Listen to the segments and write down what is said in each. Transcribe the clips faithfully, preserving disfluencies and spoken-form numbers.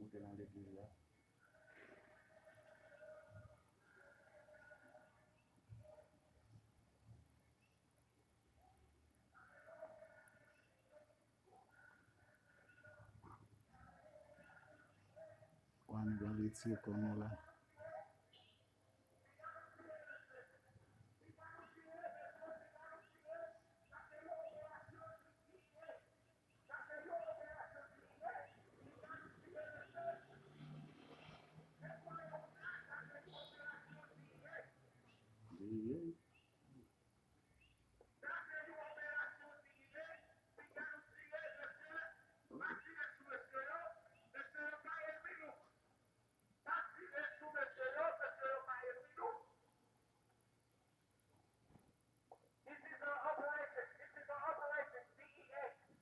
Ou te nan legliz la. Kwa nou pral retire kò nou la.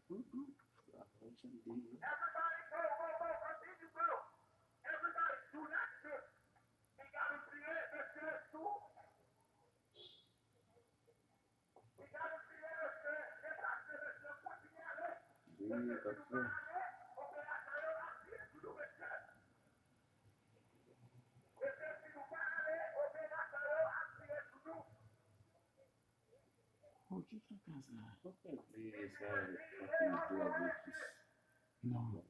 Mm-mm. Operation D E A. Everybody go, go, go, continue, go. Everybody, do not sit. We gotta do it, let's do it, do. We gotta do it, let's do it. Let's do it, let's do it. Continue, let's do it. D E A, kap fè. Operation D E A. Oh, ki kaka sa? Sa fè veye sa, sa fè veye avèk kis. Non.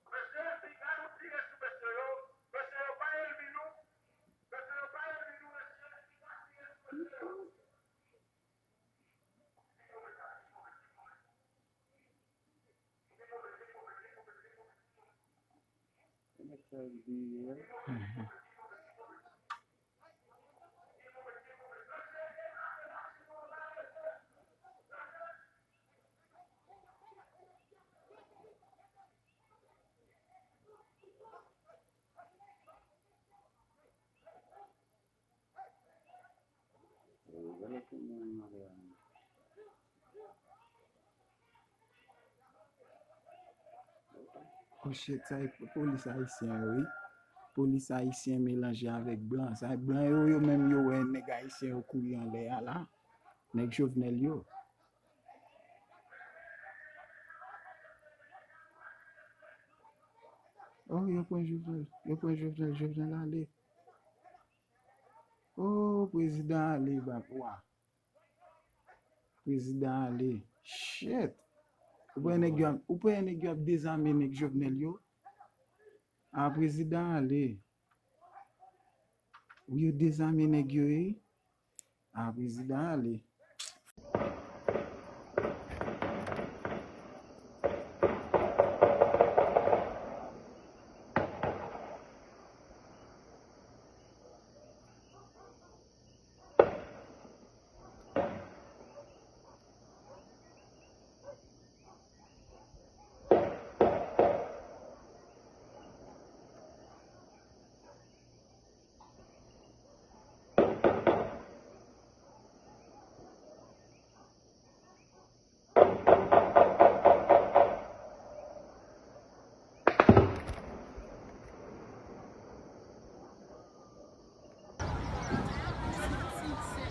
Mesye, piga nou tire sou mesye yo. Mesye yo pa enmi nou. Mesye yo pa enmi nou, mesye. Piga tire sou mesye yo. Mesye yo. Mhm. Oh shit, sa e polis ayisyen yo, wi. Polis ayisyen melanje avèk blan. Sa e blan yo, yo menm yo wè nèg ayisyen yo kouri anlè a la. Nèg Jovenel yo. Oh, yo pran Jovenel, yo pran Jovenel, Jovenel ale. Oh, prezidan ale, bab, wa. Prezidan ale. Shit. Ou pa wè nèg yo ap, ou pa wè nèg yo ap dezame nèg Jovenel yo? A, prezidan ale. Wi, yo dezame nèg yo, wi. A, prezidan ale.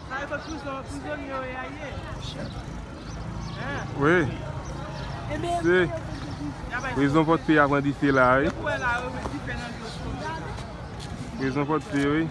Sa e kot prizon, prizonye yo ye a ye. Wi. Se prizon Pòdpe a pran dife la, wi. Prizon Pòdpe, wi.